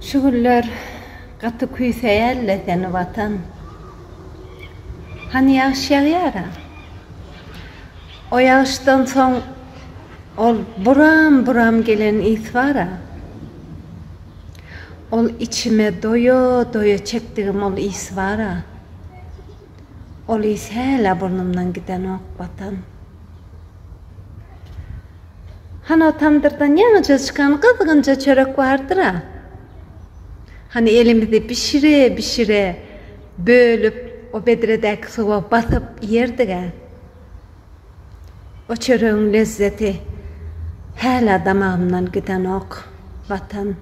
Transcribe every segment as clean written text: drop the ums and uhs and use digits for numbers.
Şu günler gaty küýseýän-le seni Watan. Hany ýagyş ýagýar-a. O ýagyşdan soň ol buram-buram gelen ys bar-a. Ol içime doýa-doýa çekdigim ol ys bar-a. Ol ys hälä burnumdan gidenok, Watan. Hany o tamdyrdan ýaňyja çykan gyzgynja çörek bardyr-a. Hany elimizi bişire-bişire bölüp o bedredäki suwa basyp iýerdig-ä. O çöregiň lezzeti hälä damagymdan gidenok, Watan.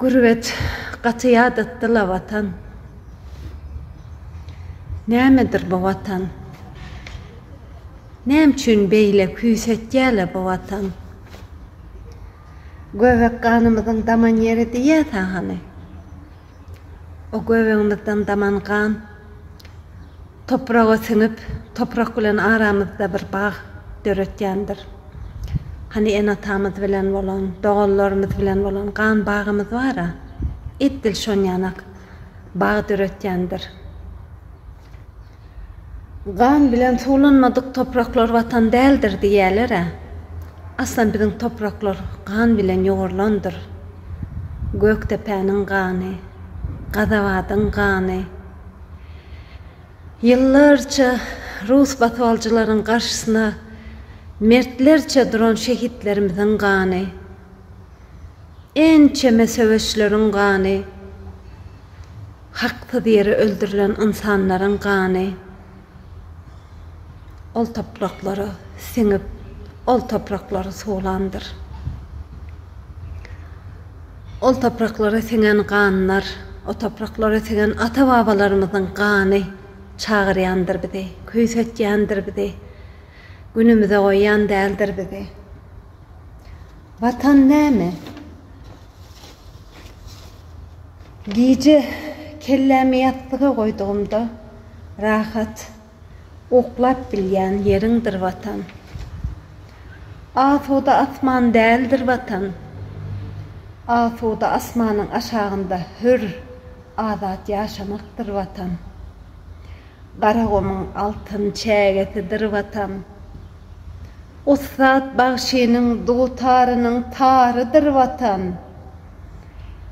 Gürbet gaty ýadatdy-la Watan. Nämedir bu Watan? Näme üçin beýle küýsetýär-le bu Watan? Göbek ganymyzyň daman ýeri diýýäs-ä hany. O göbegimizden daman gan topraga siňip, toprak bilen aramyzda bir bag döretýändir. Hany ene-atamyz bilen bolan, doganlarymyz bilen bolan gan bagymyz bar-a, edil şonýanak bag döretýändir. Gan bilen suwlanmadyk topraklar Watan däldir diýýäler-ä. Aslam biziň topraklar gan bilen ýugrulandyr. Gökdepäniň gany, Gazawadyň gany. Ýyllarça rus basybalyjylaryň garşysyna mertlerçe duran şehitlerimiziň gany. Ençeme söweşleriň gany. Haksyz ýere öldürilen ynsanlaryň gany ol topraklara siňip, ol topraklary suwlandyr. Ol topraklara siňen ganlar, o topraklara siňen ata-babalarymyzyň gany çagyrýandyr bizi, küýsetýändir bizi, günümize goýýan däldir bizi. Watan näme? Gije kellämi ýassyga goýdugymda rahat uklap bilýän ýeriňdir Watan. Asuda asman däldir Watan. Asuda asmanyň aşagynda hür, azat ýaşamakdyr Watan. Garagumuň altyn çägesidir Watan. Ussat bagşynyň dutarynyň tarydyr Watan.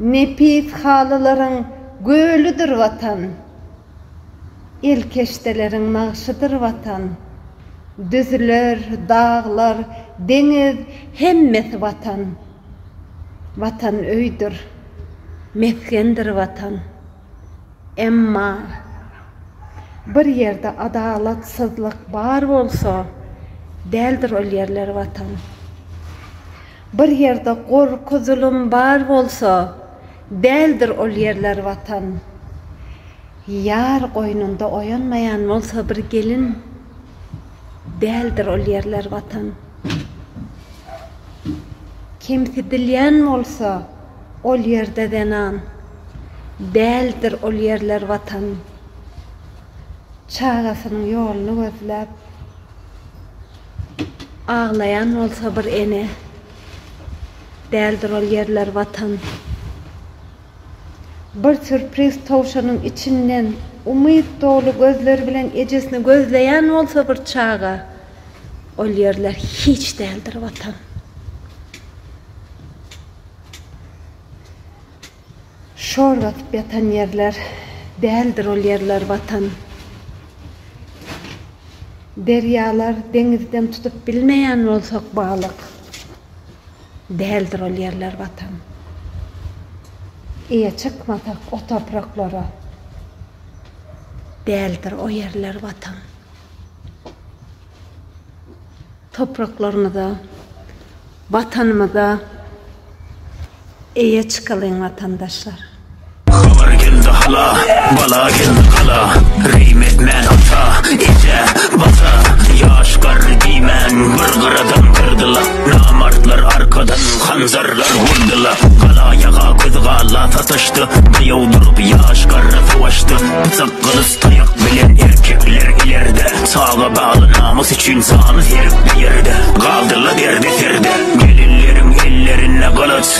Nepis halylaryň gölüdir Watan. El keşdeleriň nagşydyr Watan. Düzler, daglar, deňiz hemmesi Watan. Watan öýdür, mesgendir Watan. Emma bir ýerde adalatsyzlyk bar bolsa, däldir ol ýerler Watan. Bir ýerde gorky-zulum bar bolsa, däldir ol ýerler Watan. Ýar goýnunda oýanmaýan bolsa bir gelin, däldir ol ýerler Watan. Kemsidilýän bolsa ol ýerde zenan, däldir ol ýerler Watan. Çagasynyň ýoluny gözläp, aglaýan bolsa bir ene, däldir ol ýerler Watan. Bir sürpriz towşanyň içinden umyt doly gözleri bilen ejesini gözleýän bolsa bir çaga, ol ýerler hiç däldir Watan. Şor basyp ýatan ýerler däldir ol ýerler Watan. Derýalar deňizden tutup bilmeýän bolsak balyk. Däldir ol ýerler Watan. Eýe çykmasak o topraklara. Däldir o ýerler Watan. Topraklarymyza, Watanymyza eýe çykalyň watandaşlar. Habar geldi hala, bala geldi gala Reým etmän ata, eje, bata Ýaş garry diýmän bir gyradan gyrdyla Namartlar arkadan hanjarlar urdyla Gala ýaga göz gala sataşdy Daýaw durup ýaş garra savaşdy Pyçak gylyç taýak bilen erkekler ilerde Çaga bagly namys üçin jany serip bir ýerde Galdyla derde serde Gelinleriň ellerinde gylyç.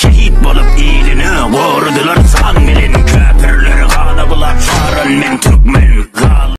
Şehit bolup iline goradylar.